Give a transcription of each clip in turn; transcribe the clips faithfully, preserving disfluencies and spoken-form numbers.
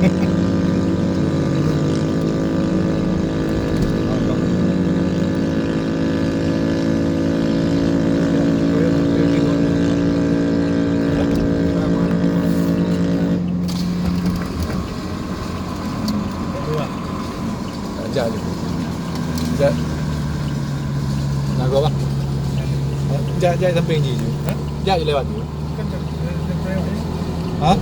Jak laju. Jak. Nak go, bang? Jak, jak sampai ji ju. Ha? Jak je lewat ju. Ha?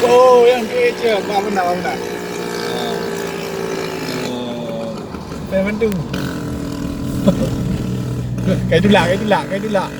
Oh, yang tu je. Maaf benar, maaf benar. Saya bantu. Kai tulak, kai tulak, kai tulak.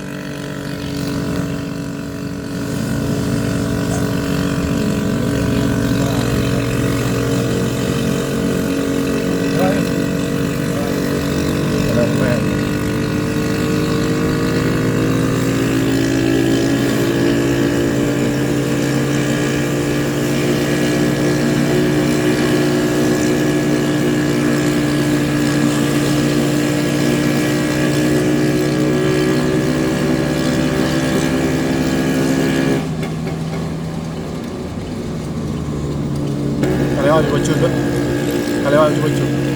Ka lewat di Bacun tu. Ka lewat di Bacun.